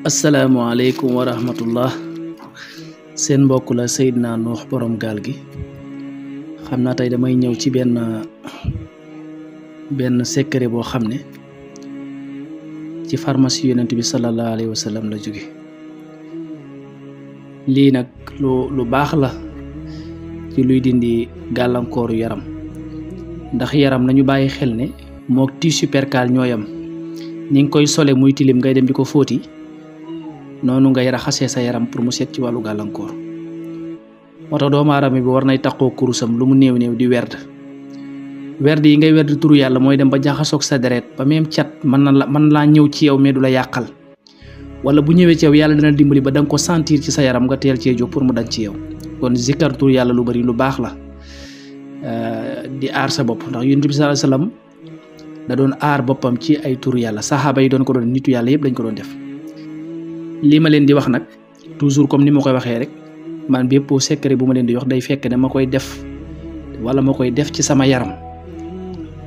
asalaamaaleykum wa rahmatullah seen mbokk la Seydina Nuux borom gaal gi xam naa tey damay ñëw ci benn secret boo xam ne ci pharmacie yonent bi sallallahu alayhi wa sallam la jóge lii nag lu baax la ci luy dindi gàllankooru yaram ndax yaram nañu bàyyi xel ne mook tissu percale ñooyam ni nga koy sole muy tilim ngay dem di ko fóoti noonu ngay raxasee sa yaram pour mu set ci wàllu gàllankoor moo tax doomu aadama bi war nay taqoo kurusam lu mu néew di werd yi ngay werd turu yàlla mooy dem ba jaxasoog sa deret ba même cat mën laa ñëw ci yow mais du la yàqal wala bu ñëwee ci yow yàlla dina dimbali ba da nga ko sentir ci sa yaram nga teel cee jóg pour mu dañ ci yow kon zikkar turu yàlla lu bari lu baax la di aar sa bopp ndax yonent bi sallallahu alayhi wasallam da doon aar boppam ci ay turu yàlla saxaaba yi doon ko doon nitu yàlla yëpp dañ ko doon def lii ma leen di wax nag toujours comme ni ma koy waxee rek man bépp secret bu ma leen di wax day fekk ne ma koy def wala ma koy def ci sama yaram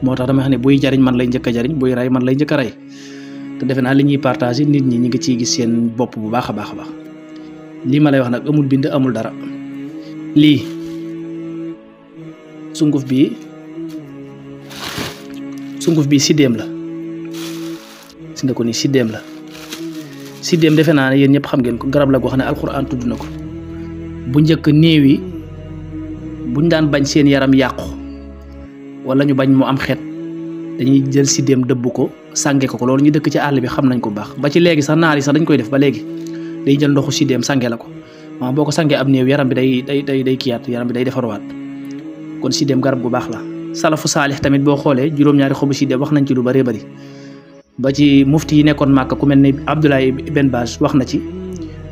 moo tax dama wax ne buy jariñ man lay njëkk a jariñ buy rey man lay njëkk a rey te defe naa li ñuy partager nit ñi ngi ciy gis seen bopp bu baax a baax lii ma lay wax nag amul bind amul dara lii sunguf bi siddéem la gis nga ko ni siddéem la siddéem defe naa ne yéen ñëpp xam ngeen ko garab la goo xam ne alxuraan tudd na ko bu njëkk néew yi buñ daan bañ seen yaram yàqu wala ñu bañ mu am xeet dañuy jël siddéem dëbb ko sànge ko loolu ñu dëkk ci àll bi xam nañ ko bu baax ba ci léegi sax naar yi sax dañ koy def ba léegi day jël ndoxu siddéem sànge la ko waaw boo ko sàngee ab néew yaram bi day kiyaat yaram bi day defarwaat kon siddéem garab gu baax la salafu saalix tamit boo xoolee juróom-ñaari xobu siddéem wax nañ ci lu bëree bëri ba ci mufti yi nekkoon Màkka ku mel ni Abdoulaye Ben Baz wax na ci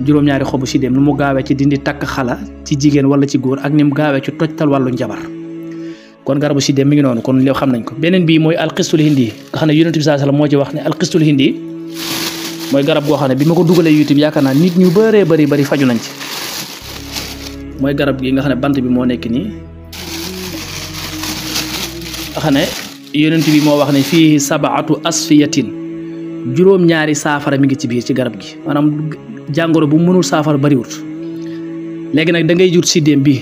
juróom-ñaari xobu siddéem nu mu gaawee ci dindi takk xala ci jigéen wala ci góor ak ni mu gaawee ci tojtal wàllu njabar kon garabu siddéem mi ngi noonu kon léew xam nañ ko beneen bii mooy alxistul hindi nga xam ne yonent bi sallallahu alayhi wasallam moo ci wax ne alxistul hindi mooy garab goo xam ne bi ma ko dugalee YouTube yaakaar naa nit ñu bëree bëri faju nañ ci mooy garab gi nga xam ne bant bi moo nekk nii nga xam ne yonent bi moo wax ne fii sabaatu asfiyatin juróom-ñaari saafara mi ngi ci biir ci garab gi maanaam jàngoro bu mënul saafara bariwut léegi nag da ngay jut siddéem bi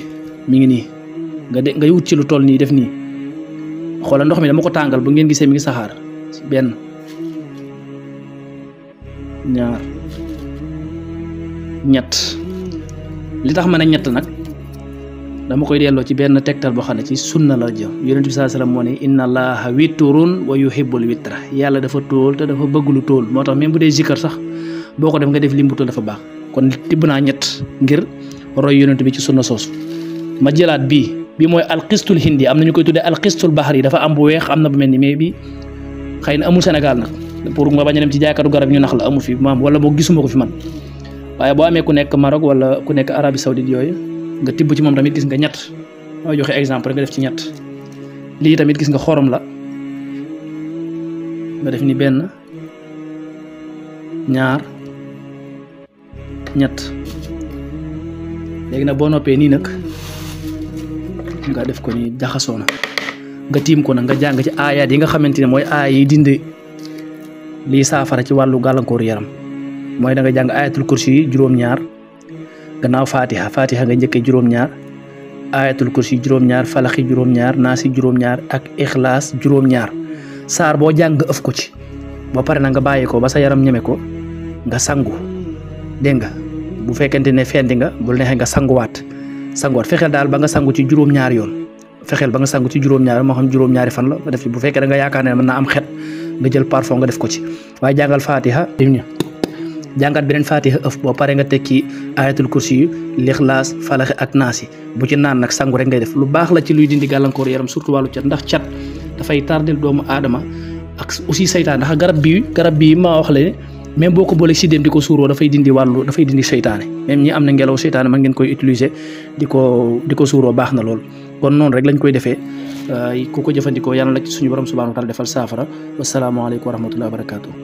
mi ngi nii ngay wut ci lu toll nii def nii xoolal ndox mi dama ko tàngal bu ngeen gisee mi ngi saxaar benn ñaar ñett li tax ma ne ñett nag dama koy delloo ci benn tegtal boo xam ne ci sunna la jëm yonent bi sallallahu alayhi wasallam moo ne inna allaha witrun wa yuhibbul witra yàlla dafa tóol te dafa bëgg lu tóol moo tax même bu dee zikkar sax boo ko def nga def lim bu tóol dafa baax kon tibb naa ñett ngir roy yonent bi ci sunna soosu ma jëlaat bii mooy alxistul hindi am na ñu koy tuddee alxistul bahri dafa am bu weex am na bu mel ni mais bi xëy na amul Sénégal nag pour nga bañ a dem ci jaaykatu garab ñu nax la amul fi maam wala boo gisuma ko fi man waaye boo amee ku nekk Maroc wala ku nekk Arabie Saoudite yooyu nga tibb ci moom tamit gis nga ñett mooy joxe exemple nga def ci ñett lii tamit gis nga xorom la nga def ni benn ñaar ñett léegi nag boo noppee nii nag nga def ko ni jaxasoo na nga tiim ko nag nga jàng ci aayaat yi nga xamante ne mooy aaya yi dindi lii saafara ci wàllu gàllankooru yaram mooy da nga jàng ayatul kursi yi juróom-ñaar gannaaw fatiha nga njëkkee juróom-ñaar ayatul kursi juróom-ñaar falaxi juróom-ñaar naasi juróom-ñaar ak ixlaas juróom-ñaar saar boo jàng ëf ko ci ba pare na nga bàyyi ko ba sa yaram ñeme ko nga sangu dégg nga bu fekkente ne fendi nga bu neexee nga sanguwaat fexeel daal ba nga sangu ci juróom-ñaar yoon moo xam juróom-ñaari fan la nga def ci bu fekkee da nga yaakaar ne mën naa am xet nga jël parfum nga def ko ci waaye jàngal fatiha jàngat beneen fatiha ëf boo pare nga tekki ayatul kursi yu lixlaas falaxi ak naasi bu ci naan nag sangu rek ngay def lu baax la ci luy dindi gàllankoor yaram surtout wàllu cat ndax cat dafay tardel doomu aadama ak aussi saytaan ndax garab bii ma wax la ne même boo ko boolee siddéem di ko suuroo dafay dindi seytaane même ñi am na ngelaw seytaane mën ngeen koy utiliser di ko suuroo baax na lool kon noonu rek lañ koy defee ku ko jëfandikoo yàlla la ci suñu borom subhanahu wa taala defal saafara wasalaamaaleykum wa rahmatullahi wa barakatuh